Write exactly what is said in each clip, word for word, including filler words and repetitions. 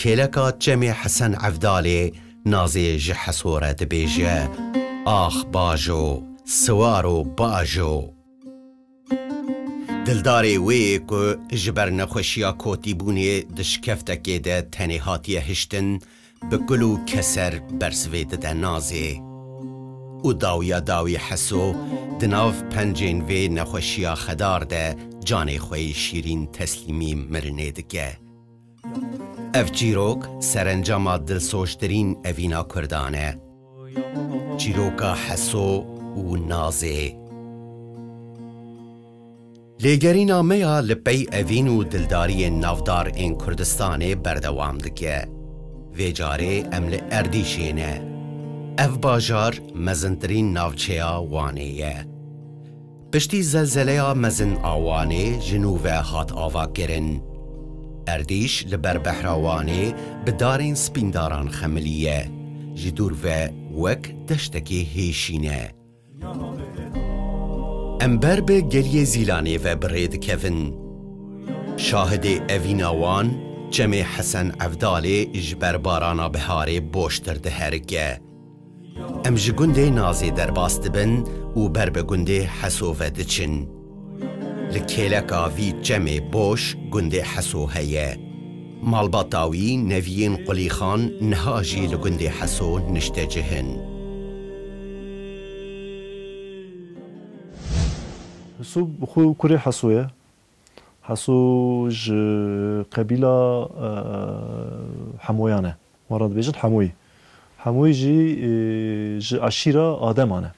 Kêleka Çemê Hesen Evdalê Nazê ji Heso re dibêje, "Ax bajo, siwaro bajo." Dildarê wê yê ku ji ber nexweşiya kotîbûnê di şikeftekê de tenê hatiye hiştin, bi kul û keser bersivê dide Nazê. Û dawiya dawî Heso di nav pencên vê nexweşiya xedar de canê xwe yê şîrîn teslîmî mirinê dike. Ev çîrok serencama dilsoştirîn evîna Kurdan e. Çîroka Heso û Nazê. Lêgerîna me ya li pey evîn û dildariyên navdar ên Kurdistanê berdewam dike. Vê carê em li Erdîşê ne. Ev bajar mezintirîn navçeya Wanê ye. Piştî zelzeleya mezin a Wanê ji nû ve hat avakirin. Erdîş li ber behra Wanê bi darên spîndaran xemilî ye. Ji dûr ve wek deştekê hêşîn e. Em ber bi Geliyê Zîlanê ve bi rê dikevin. Şahidê evîna wan, Çemê Hesen Evdalê ji ber barana biharê boştir diherike. Em ji gundê Nazê derbas dibin û ber bi gundê Heso ve diçin. Li kêleka vî çemê boş gundê Heso heye. Malbata wî Neviyên Qulîxan niha jî li gundê Heso niştecih in. Heso bi xwe kurê Heso ye. Heso ji qebîla, e, Hemoyan e. Wan re dibêjin Hemoyî. Hemoyî jî, e, ji eşîra Ademan e.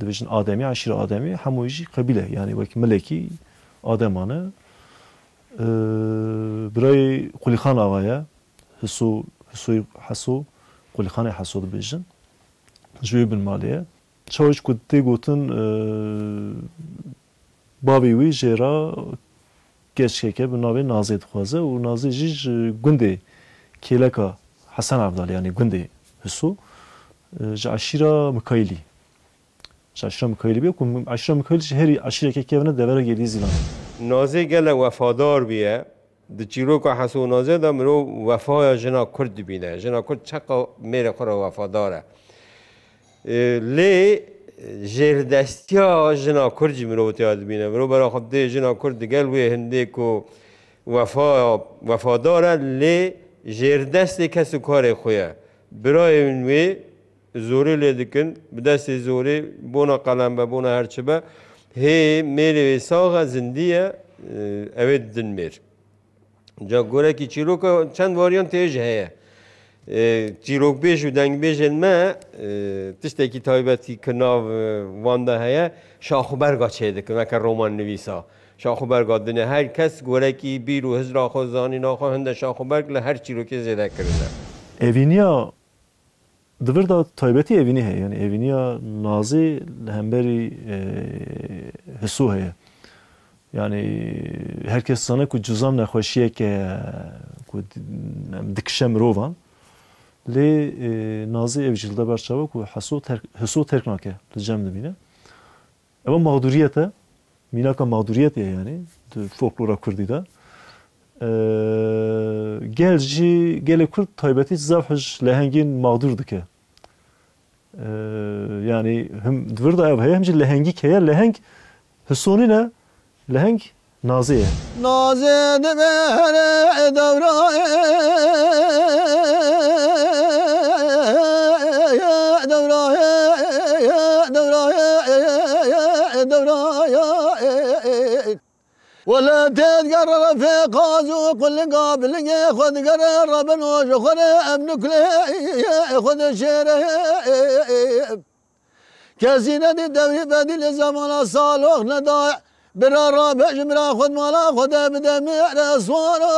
Dibêjin Ademî, eşîra Ademî, Hemoyî jî qebîle, yanî wekî milekî Ademan e. E, birayê Qulîxan Axa ye. Hiso, Hisoyî Heso, Qulîxanê Heso dibêjin. Ji wê binmalê ye. Çawa jî ku tê gotin, e, bavê wî jê re keçikeke bi navê Nazê dixwaze û Nazê jî ji gundê kêleka Hesen Evdal, yanî gundê Hiso, e, ji eşîra Mikaîlî. Ji eşîra Mikaîlî bûye ku eşîra Mikaîlî jî herî eşîreke kevin e devera Gelî Zîlan. Nazê gelek wefadar bûye. Di çîroka Heso û Nazê de mirov wefaya jina Kurd dibîne. Jina Kurd çeqa mêrê xwe re wefadar e. E, lê jêrdestiya jina Kurd jî mirov têya dibîne. Mirov bera xwe dê jina Kurd digel wê hindê ku wefaya, wefadar e, lê jêrdestê kes û karê xwe ye. Birayên wê zorê lê dikin, bi destê zorê, bona qelem be, bona her çi be, hê mêrê wê sax e, zindî ye, e, ew ê didin mêr. Ca gorekî çîroka çend varyantê jî heye. E, çîrokbêj û dengbêjên me, e, tiştekî taybetî ki nav, e, wan de heye, şaxûberga çêdikin, weke roman nivîsa. Şaxûberga dinê, her kes gorekî bîr û hizra xwe, zanîna xwe, hinde şaxûberg li her çîrokê zêde kirine. Evîniya Di vir de taybetî evînî heye, yanî evîniya Nazê li hemberî, e, Hiso heye. Yanî her kes zane ku cuzam nexweşiyeke ku di-, em dikişe mirovan. Lê, e, Nazê ev jî li de berçav e ku Heso terk, Hiso terk nake, li cem dimîne. Ev mexdûriyet e, mînaka mexdûriyetê ye, yanî di folklora kurdî de. Ee, gel jî, gelê kurd taybetî zaf ji lehengên mexdûr dike. Ee, yanî him di vir de ev heye, him jî lehengî heye. Leheng Hiso nîne, leheng Nazê ye. Nazê dibe here dewra, dewra, dewra, dewra. Wele tê digere refê qaz û qulinga bilingê xwe digere rebin û ji xwe re em nukle xwe dişêre. Kesî nedî dewrî bedî li zemana salox nedaye. Bira rabe ji mira xwe di mala xwe de bide mêre swara.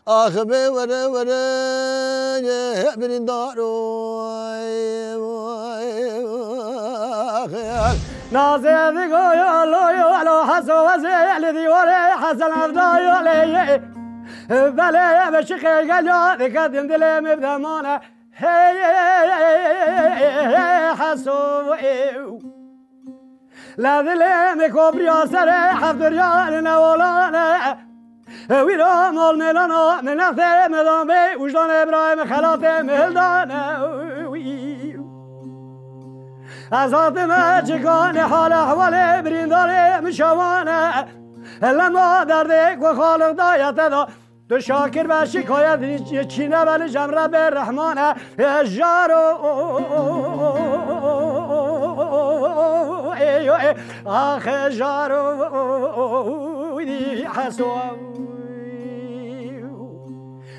Ax bê were were birîndaro. Nazê digo yolo yolo Heso wezê li dîwarê Hesen Evda yolê. Belê beşiqê gel ya diketin dilê min demane. Hey, hey, hey, hey, hey, Heso, ew. La dilê min kopriya serê hevduriyarê newalane. Wîra mal mêlana min nextê min dan bê, wijdanê birayê min xelatê min hildane. Ez hatime çikanê hale ehwalê birîndarê min şewane. Lema derdê ku Xaliq daye te da. Tu şakir be şikayet çîne be li cem Rebê Rehmane. Jaro, axe jaro, heso.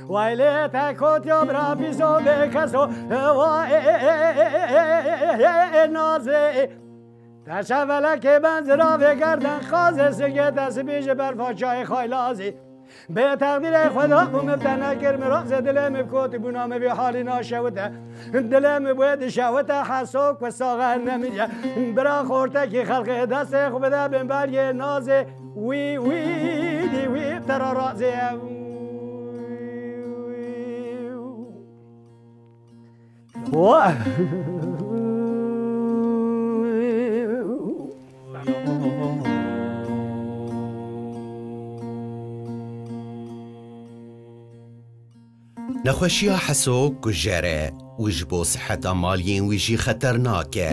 Waylê te kotiya bira pîso bê keso. Wa nazê. Te şevelekê ben ziravê gerden xazê, singê te sibî ji ber façayê xaylazî. Bê teqdîrê Xweda bû min te nekir mirazê, dilê min bi kotî bûna min vî halî naşewite. Dilê min bûyê dişewite, heso ku saxe nemiriye. Bira xortekî xelqê destê xwe bide bin bergê nazê. Wî, wî, dî wî te ra razê ye. Nexweşiya Heso kujer e û ji bo siheta maliyên wî jî xeternak e.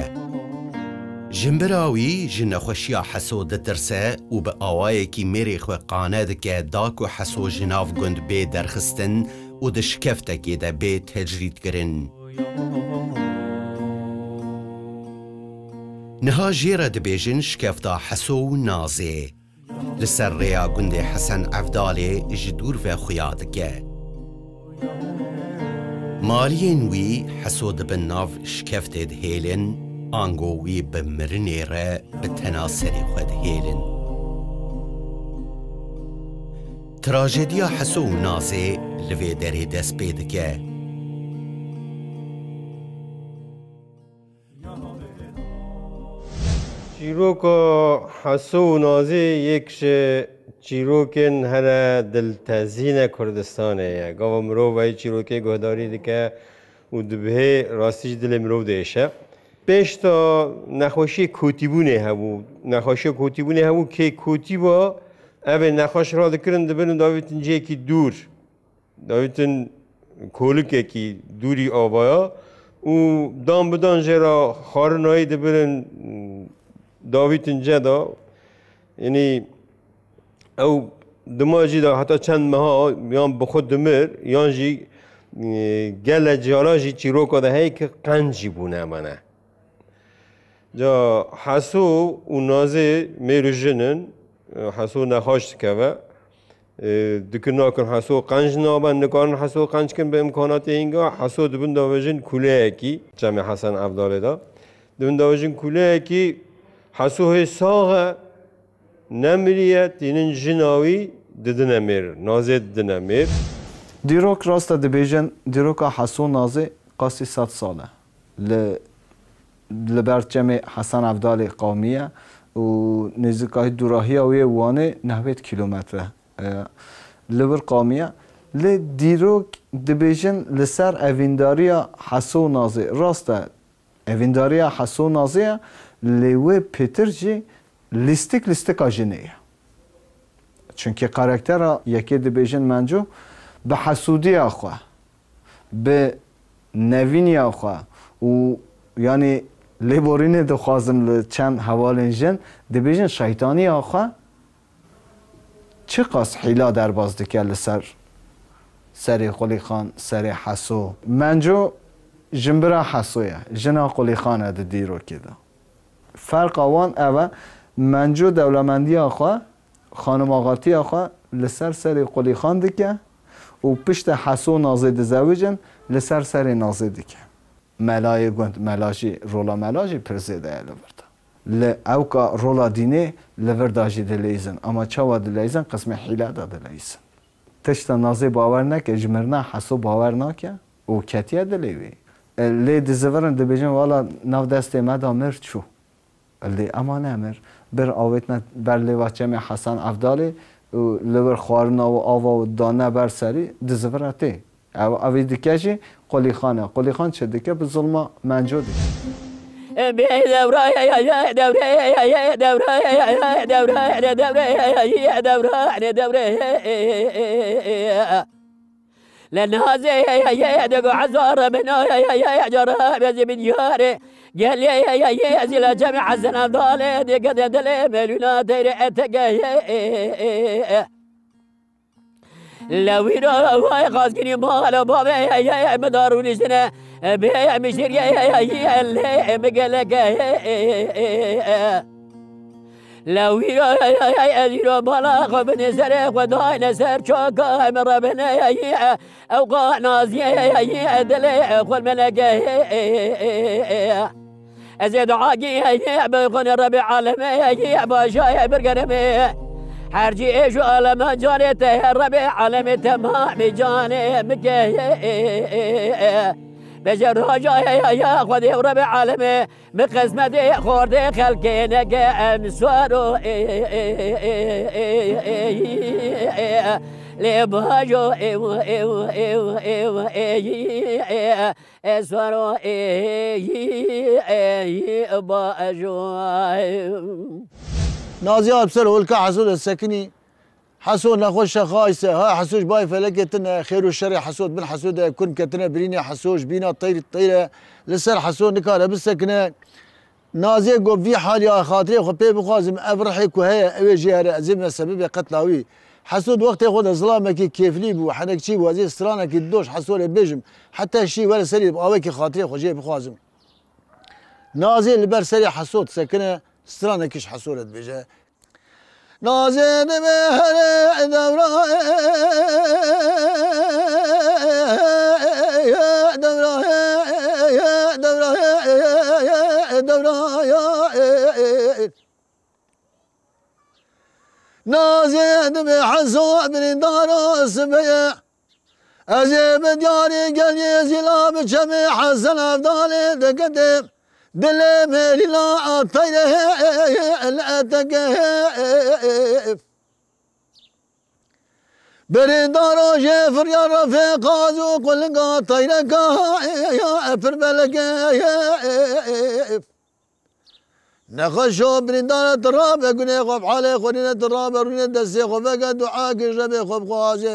Jinbira wî ji nexweşiya Heso ditirse û bi awayekî mêrê xwe qane dike da ku Heso ji nav gund bê derxistin û di şikeftekê de bê tecrîdkirin. Niha jê re dibêjin şikefta Heso û Nazê. Li ser rêya gundê Hesen Evdalê ji dûr ve xuya dike. Maliyên wî Heso dibin nav şikeftê dihêlin, ango wî bi mirinê re bi tena serê xwe dihêlin. Trajediya Heso û Nazê li vê derê dest pê dike. Çîroka Heso û Nazê yek ji çîrokên here diltezîne Kurdistanê ye. Gava mirov veyî çîrokê guhdarî dike û dibihê rastî jî dilê mirov diêşe. Pêşta nexweşiyê kotîbûnê hebû. Nexweşiya kotîbûnê hebû, kê kotîba, ev ê nexweş radikirin, dibirin davêtin cihekî dûr. Davêtin kolikekî dûrî avaya û dan bidan jê re xwarinayî dibirin, davêtin ceda. Yanî ew dima jî de heta çend meha yan bi xwe dimir, yan jî, e, gele cara jî çîroka de heye ki qenc jî bûne emane. Ca Heso û Nazê mêr û jin in. Heso nexweş dikeve. E, dikin nakin Heso qenc nabe, nikarin Heso qenc kin bi imkanatê hînga. Heso dibin davêjin kuleyekî, çemê Hesen Evdalê de. Dibin davêjin kuleyekî, Heso hê sax e, nemiriye, tînin jina wî didine mêr, Nazê didine mêr. Dîrok rast e dibêjin, dîroka Heso Nazê qasî sed sal e. Li, li ber çemê Hesen Evdalê qamiye û nêzîkayî dûrahiya wê Wanê nehwêd kîlometre, e, li wir qamiye. Lê dîrok dibêjin li ser evîndariya Heso û Nazê. Rast e, evîndariya Heso û Nazê ye, lê wê pêtir jî lîstik lîstika jinê ye. Çunkî karaktera yekê dibêjin Menco bi hesûdiya xwe, bi nevîniya xwe û, yanî, lêborînê dixwazim li çend hevalên jin, dibêjin şeytaniya xwe çiqas hîla derbas dike li ser serê Qulîxan, serê Heso. Menco jinbira Heso ye, jina Qulîxan e di dîrokê de. Ferqa wan ev e, Menco dewlemendiya xwe, xanimaxatiya xwe li ser serê Qulîxan dike û pişte Heso Nazê dizewicin, li ser serê Nazê dike. Melayê gund, mela jî, rola mela jî pir zêde ye li vir de. Li ewka rola dînê li vir de jî dileyîzin. Ama çawa dileyîzin? Qismê hîle de dileyîzin. Tişta Nazê bawer neke, ji mirina Heso bawer nake û ketiye dilê wî. E, lê dizivirin dibêjin, wala nav destê me de mir çû. Lê ema nemir. Bir avêtine ber lêva çemê Hesen Evdalê û li wir xwarina û ava û dane ber serî, dizivire tê. Ew, evî dike jî Qulîxan e. Qulîxan çi dike? Bi zulma Menco dike. Bê dewra ye, ye, dewre ye, ye, dewra ye, ye, dewra ye, dewra ye, dewra ye, dewra ye. Le nazê ye, ye, ye, de go ezar bina ye, ye, ye, cara bezî bin yare. Gelê ye, ye, ye, zîla cemê Hesen Evdalê, de gede dilê melûna teyre etege ye. Lewîra vay xazgirî mala bavê ye, ye, mi dar û nîştine, bê ye, mi şêrî ye, ye, ye, lê mi geleke ye. Lewîra ye, ye, ye, ez îro mala xwe binê serê xwe dayne ser çoka, mi rebine ye, ye, ew qa naziye ye, ye, dilê xwe meleke ye. Ez ê dua kî ye, bi xwe ne Rebê alemê ye, başa ye birgeremê. Her cî êş û alema canê te ye, Rebê alemê temamê canê min ke ye. Bêje roja ye, ya Xwedê û Rebê alemê, min qismetê xordê xelkê neke em swaro lê bajo swaro bajo. Nazî ya bi ser holka Heso de sekinî. Heso nexweş e, xayis e. Ha Heso ji bayê felekê tune, xêr û şerê Heso di bin Heso de kurm ketine birînê, Heso ji bîna teyr teyr e. Li ser Heso nikare bisekine. Nazê got, vî haliya xatirê xwe pê bixwazim, ev rihê ku heye, ew ê jê here, ez ê bime sebebê qetla wî. Heso di wextê xwe de zilamekî kêflî bû, henekçî bû, ez ê stranekî di doş Heso re bêjim, heta şî were serî, avekî xatirê xwe jê bixwazim. Nazê li ber serê Heso disekine, stranekî ji Heso re dibêje. Nazê dibe here dewra, dewra, dewra, dewra. Nazê dibe Heso birîndara sibê ye. Ez ê bi diyarî geliyê zîla bi çemê Hesen Evdalê diketê. Dilê mêrîla ateyre eteke. Birîndaro jê firya refê qaz û qulinga teyreka pir beleke. Nexweşo birîndara tu rabe gunê xwe bi halê xwe rîne tu rabe rûnê destê xwe veke dua kir Rebê xwe bixwazê.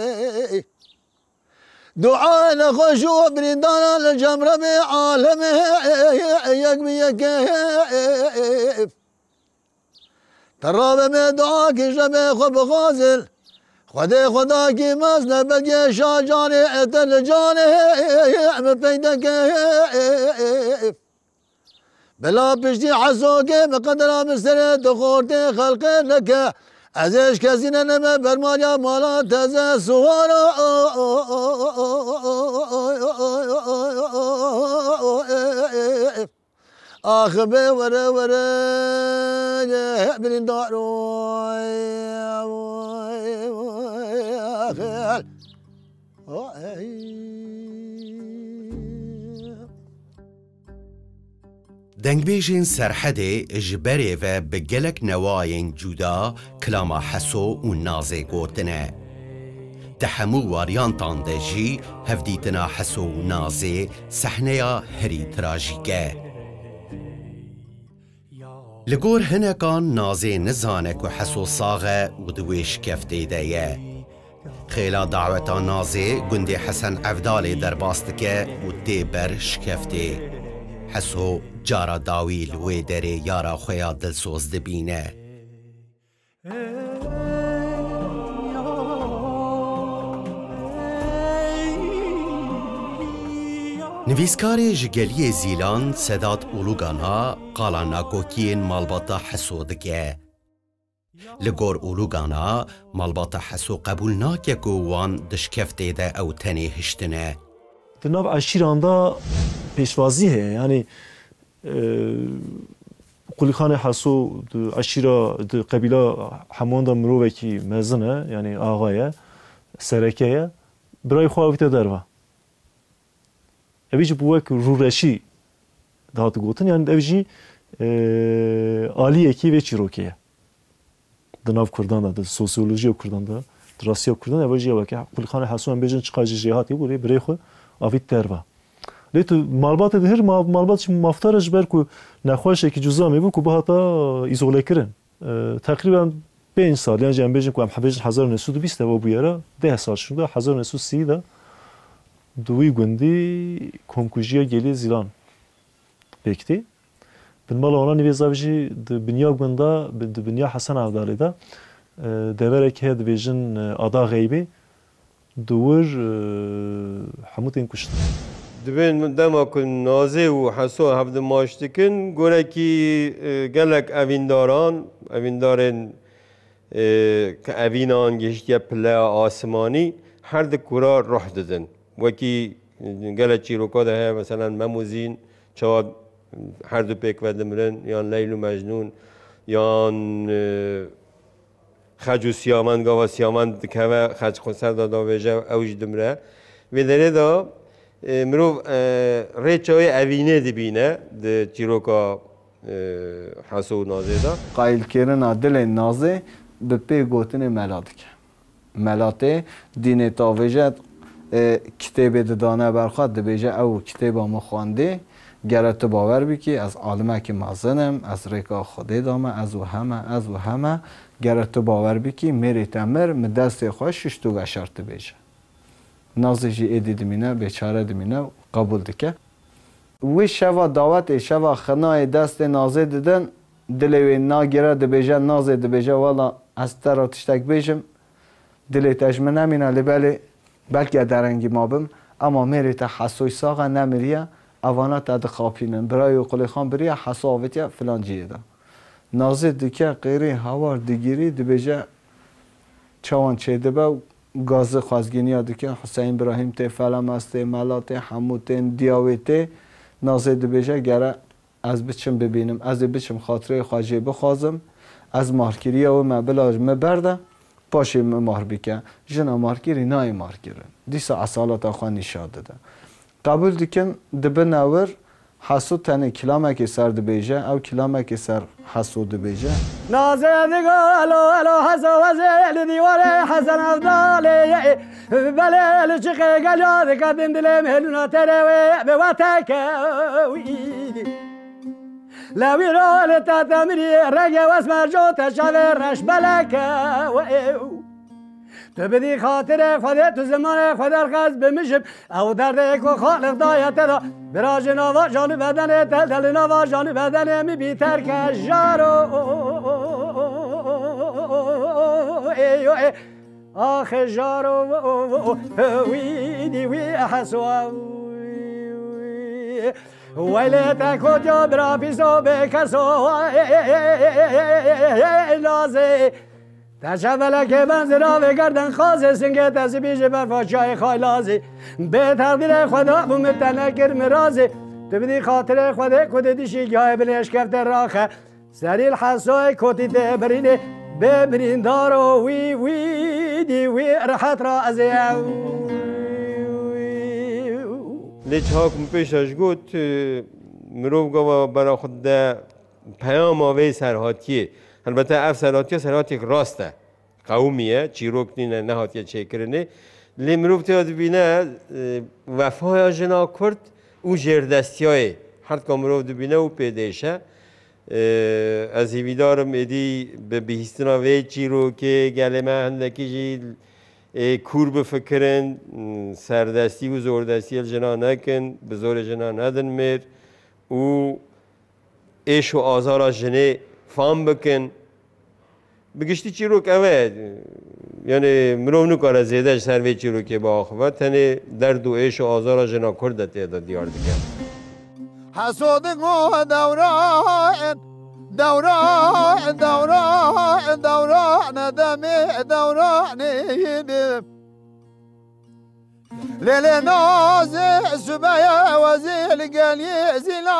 Dua nexweşo birîndara li cem Rebê alemê yek bi yekê. Te rabe me dua kir Rebê xwe bixwazin. Xwedê xwedakî mezne belkê şacanê ete li canê min peydeke. Bila piştî Hesokê bi qedera min serê tu xortê xelqê neke. Ez ê ji kesî neneme bermariya mala teze suwara. Ax bê were were birîndaro. Dengbêjên Serhedê ji berê ve bi gelek newayên cuda kilama Heso û Nazê gotine. Di hemû waryantan de jî hevdîtina Heso û Nazê sehneya herî trajîk e. Li gor hinekan Nazê nizane ku Heso sax e û di wê şikeftê de ye. Xêla daweta Nazê gundê Hesen Evdalê derbas dike û tê ber şikeftê. Heso cara dawî li wê derê yara xwe ya dilsoz dibîne. Nivîskarê ji geliyê Zîlan Sedat Ulugana qala nakokiyên malbata Heso dike. Li gor Ulugana, malbata Heso qebûl nake ku wan di şikeftê de ew tenê hiştine. Di nav eşîran de pêşwazî heye, yanî, e, Qulîxanê Heso di eşîra, di qebîla hemûyan de mirovekî mezin e, yanî axa ye, sereke ye. Birayê xwe avîte derve. Evî jî bi wek rûreşî dihat gotin, yanî ev jî, e, aliyekî vê çîrokê ye. Di nav Kurdan de, di sosyolojiya Kurdan de, di rastiya Kurdan de, ev jî ya weke Qulîxanê Heso em bêjin çiqas jî jêhatî bû, lê birê xwe avît derve. Lê tu malbatê dihêr, ma-, malbat jî mafdar e ji ber ku nexweşekî cuzamê bû ku bihata îzolekirin. E, teqrîben pênc sal, yan jî em bêjin ku em bêjin hezar û neh sed û bîst de ew bûyera, deh sal şûnde, hezar û neh sed û sî de di wî gundî komkujiya gelê Zîlan pêk tê. Binmala wana nîvê zaf jî di binya gunda, bi-, di binya Hesen Evdalê de, e, deverek heye dibêjin, e, Ada Xeybê, di wir, e, hemû tên kuştin. Dibên dema ku Nazê û Heso hevdi maç dikin, gorekî, e, gelek evîndaran, evîndarên, e, ke evînan gihiştiye pileya asimanî, her di kura ruh didin. Wekî, e, gelek çîroka de heye, meselen, Mem û Zîn, çawa her du pêk ve dimirin, yan Leyl û Mecnûn, yan, e, Xec û Siyamend, gava Siyamend dikeve, Xec xwe ser de davêje, ew jî dimire. Vê derê de, e, mirov, e, rêça wê evînê dibîne di çîroka, e, Heso û Nazê de. Qayilkirina dilê Nazê bi pê gotinê mela dike. Mela tê dînê tavêje, e, kitêbê didane ber xwe, dibêje, ew kitêba min xwendî, gere tu bawer bikî, ez alimekî mezin im, ez rêka Xwedê dame, ez û heme, ez û heme, gere tu bawer bikî, mêrê te mir, min destê xwe şişt û veşart, dibêje. Nazê jî êdî dimîne, bêçare dimîne û qebûl dike. Wî şeva dawetê, şeva xinayê destê Nazê didin, dilê wê nagire, dibêje, Nazê dibêje, wela ez te re tiştek bêjim, dilê te ji min nemîne, lê belê belkî ez derengî mabim, ema mêrê te Hesoy sax e, nemiriye, evana te dixapînin. Birayê wî Qulêxan biriye, Heso avêtiye filan cihê de. Nazê dike qêrî hawar digirî, dibêje, çawan çêdibe û gazi xwezgîniya dikin, Huseyîn Birahîm tê, Felemez tê, Mela tê, hemû tên, diya wê tê. Nazê dibêje, gere ez biçim bibînim, ez ê biçim xatireyê xwe jê bixwazim, ez mahrkiriya wê me bila ji min berde, paşê min mahr bike. Jina mahrkirî nayê mahrkirin. Dîsa esaleta xwe nîşan dide. Qebûl dikin, dibine wir, Heso tenê kilamekê ser dibêje, ew kilamekê ser Heso dibêje. Nazê digo, elo, elo, Heso wezê li dîwarê Hesen Evdalê ye. Belê li çiqê gel ya dike din dilê mêlûna terê wê bi we teke wî. Lewî ro li te temirî rengê wes merco te çavê reş beleke wê. Tu bidî xatirê Xwedê, tu zimanê xwe derxez bimijim. Ew derdê ku Xaliq daye te da, bira ji nava jan û bedenê te, te li nava jan û bedenê min bî terke jaro. Ê yo ê, axe jaro, wî dî wî Heso. Weylê te kotiya bira pîso bê keso, Nazê. Te çevelekê ben ziravê gerden xazê, singê te zibî ji berfa çiyayê Xaylazê. Bê teqdîrê Xweda bû min te nekir mirazê. Tu bidî xatirê Xwedê ku di dişî giyayê bilêşkefte raxe. Serî li Hesoyê kotî tê birînê. Bê birîndaro wî, wî dî wî rehet razê. Lê çawa ku min pêşa ji got, e, mirov gava bera xwe dide peyama vê serhatiyê. Helbete ev serhatiye serhatiyek rast e. Qewimiye, çîrok nîne, nehatiye çêkirinê. Lê mirov tê de dibîne, e, wefaya jina Kurd û jêrdestiyayê. Her ka mirov dibîne û pê diêşe. E, ez hêvîdar im êdî bi bihîstina vê çîrokê gelê me hindekî jî, e, kûr bifikirin, serdestî û zordestiyê li jina nekin, bi zorê jina nedin mêr û êş û azara jinê fam bikin. Bi giştî çîrok ev e, yanî mirov nikare zêde ji ser vê çîrokê biaxive, tenê derd û êş û azara jina Kurd de tê de diyar dike. Hesodin o dewran, dewran, dewran, dewran, demê dewranê bi. Lê lê nazê subeye wezî li gelî zîla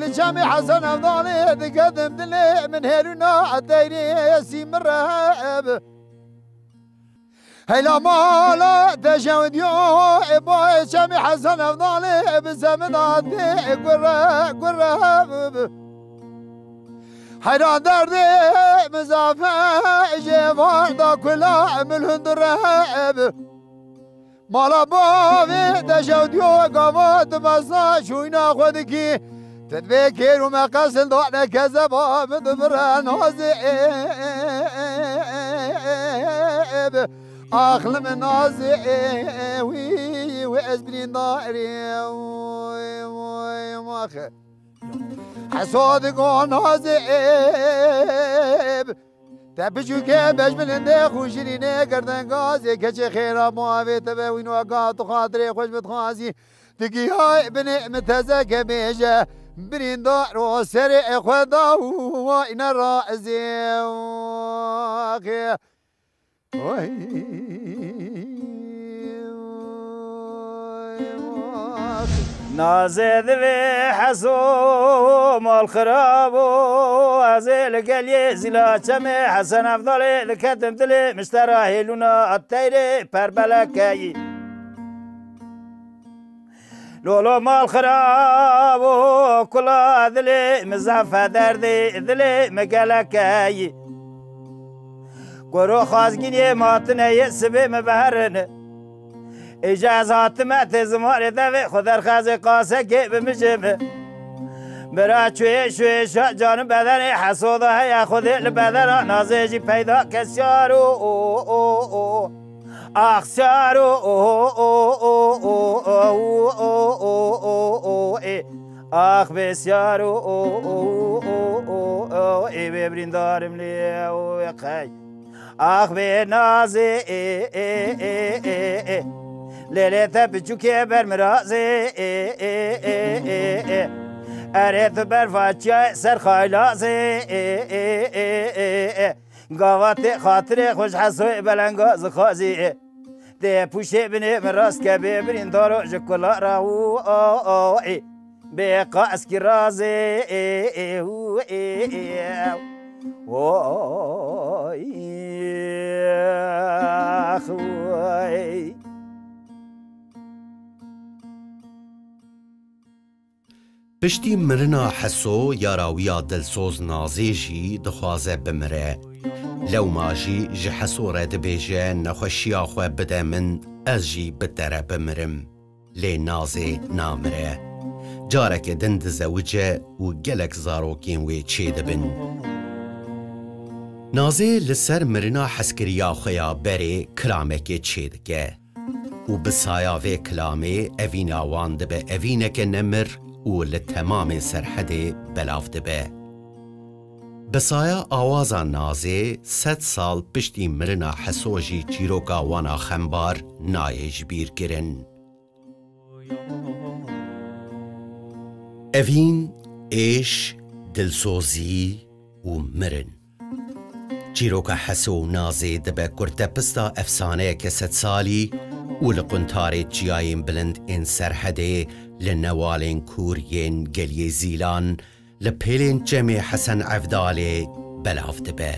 li çemî Hesen Evdalê diketim dilê min hêrûna teyrê sî min reb. Heyla mala te jewdiyo e boy çemî Hesen Evdalê bi zemida tê gure gure. Heyran derdê min zafe jê var da kula min hundure. Mala bavê te şewtiyo gava tu besa şûyna xwe dikî. Tu divê kêr û meqesil dane kezeba min dibire nazê êb. Axlim nazê wî wê ez birîndarê. Oy, oy, maxe. Hesad go nazê êb. Te piçûke beş bilindê xûşirînê girden gazê keçê xêra muavê te be wî noga tu xatirê xweş bidixwazî. Digiyay binê min tezeke bêje birîndar o serê xwe da û wayne razê. Oy. Nazê divê heso mal xirabo. Ez ê li gel yê zîla çemê Hesen Evdalê diketim dilê miştera hêlûna teyrê perbelekeyî. Lolo mal xirabo kula dilê mi zefe derdê dilê mi gelekeyî. Koro xazgîniyê matine yê sibê mi beherin. Îja ez hatime tê zimarê devê xwe derxezê qasekê bimijim. Bira çuyê şuyê şa canı bedenê hesoda heye xwedê li bedena nazê jî peyda kes yaro. Ax siyaro ê. Ax bê siyaro ê, wê birîndarim lê wê qey. Ax bê nazê ê, ê, ê, ê, ê. Lêlê te piçûkê ber mirazê ê, ê, ê, ê, ê. Erê tu ber façiyayê ser xaylazê ê, ê, ê, ê, ê. Gava tê xatirê xwe ji hesoyê belenga zixwazî. Tê pûşê binê min rast ke bê birîndaro ji kula ra û o, o, ê. Bê qaskî razê ê, ê, û, ê, ê, û, ê, ax, û, ê. Piştî mirina Heso, yara wî ya dilsoz Nazê jî dixwaze bimire. Lewma jî ji Heso re dibêje, nexweşiya xwe bide min, ez jî bi te re bimirim. Lê Nazê namire. Careke din dizewice û gelek zarokên wê çêdibin. Nazê li ser mirina hezkiriya xwe ya berê kilamekê çêdike. Û bi saya vê kilamê evîna wan dibe evîneke nemir û li temamê Serhedê belav dibe. Bi saya awaza Nazê sed sal piştî mirina Heso jî çîroka wana xembar nayê ji bîr kirin. Evîn, êş, dilsozî û mirin. Çîroka Heso û Nazê dibe kurtepista efsaneyeke sedsalî û li quntarê çiyayên bilind ên Serhedê li newalên kûr yên Geliyê Zîlan li pêlên çemê Hesen Evdalê belav dibe.